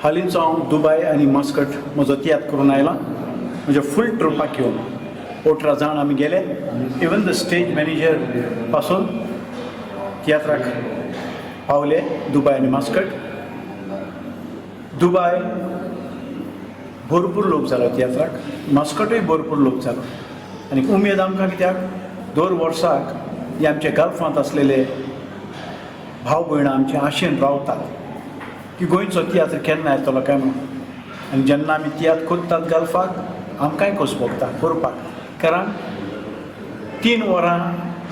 हालींच हांव दुबाय आनी मस्कट म्हजो तियात्र करून आयला म्हज्या फूल ट्रुपाक घेवन. 18 जाण आमी गेले. इवन the stage manager पासून तियात्राक पावले दुबाय आनी मस्कट. दुबाय भरपूर लोक जालो तियात्राक, मस्कटूय भरपूर लोक जालो. आनी उमेद आमकां कित्याक दर वर्साक हे आमचे गल्फांत आसलेले भाव भयणां आमचे आशेन रावतात की गोंयचो तियात्र केन्ना येतलो काय म्हणून. आनी जेन्ना आमी तियात्र कोत्तात गल्फाक आमकांय खोस भोगता करपाक, कारण 3 वरां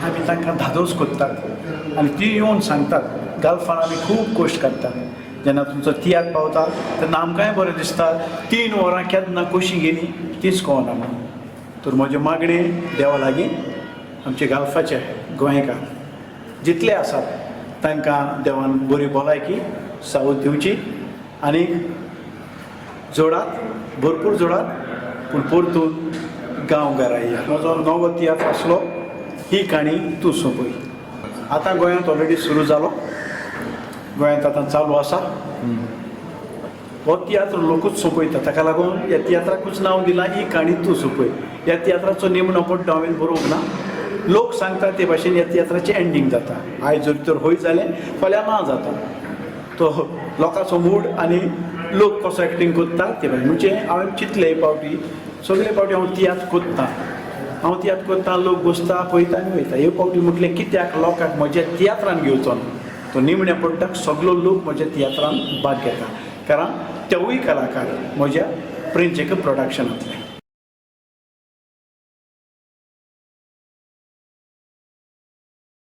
आमी तांकां धादोस कोत्तात आनी ती येवन सांगतात गल्फान आमी खूब कश्ट काडटात. जेन्ना तुमचो तियात्र पावता तेन्ना आमकांय बरें दिसता. 3 वरां केन्ना कशीं गेलीं तीच कळना म्हणून. तर म्हजें मागणें देवा लागीं, आमचे गल्फाचे गोंयकार जितले आसात तांकां देवान बरी भलायकी सावध दिवची आनी जोडात, भरपूर जोडात, पूण परतून गांव घरा येयात. म्हजो नवो तियात्र आसलो ही काणी तूं सोंपय. आतां गोंयांत ऑलरेडी सुरू जालो, गोंयांत आतां चालू आसा. हो तियात्र लोकूच सोंपयता, ताका लागून ह्या तियात्राकूच नांव दिलां ही काणी तूं सोंपय. ह्या तियात्राचो निमणो पड्डो हांवें बरोवंक ना. लोक सांगता ते भाशेन ह्या तियात्राचें एंडींग जाता. आयज जर तर हय जालें, फाल्यां ना जाता. तो लोकांचो मूड आनी लोक कसो एक्टींग करता ते भाशेन. म्हणजे हांवें चिंतलें, हे फावटी सगळे फावटी हांव तियात्र कोत्ता, हांव तियात्र करता, लोक बसता, पळयता आनी वयता. हे फावटी म्हटलें कित्याक लोकांक म्हज्या तियात्रान घेवचो ना. तो निमण्या पड्ड्याक सगलो लोक म्हज्या तियात्रान भाग घेता, कारण तेवूय कलाकार म्हज्या प्रिन्स जेकब प्रोडक्शनांतले.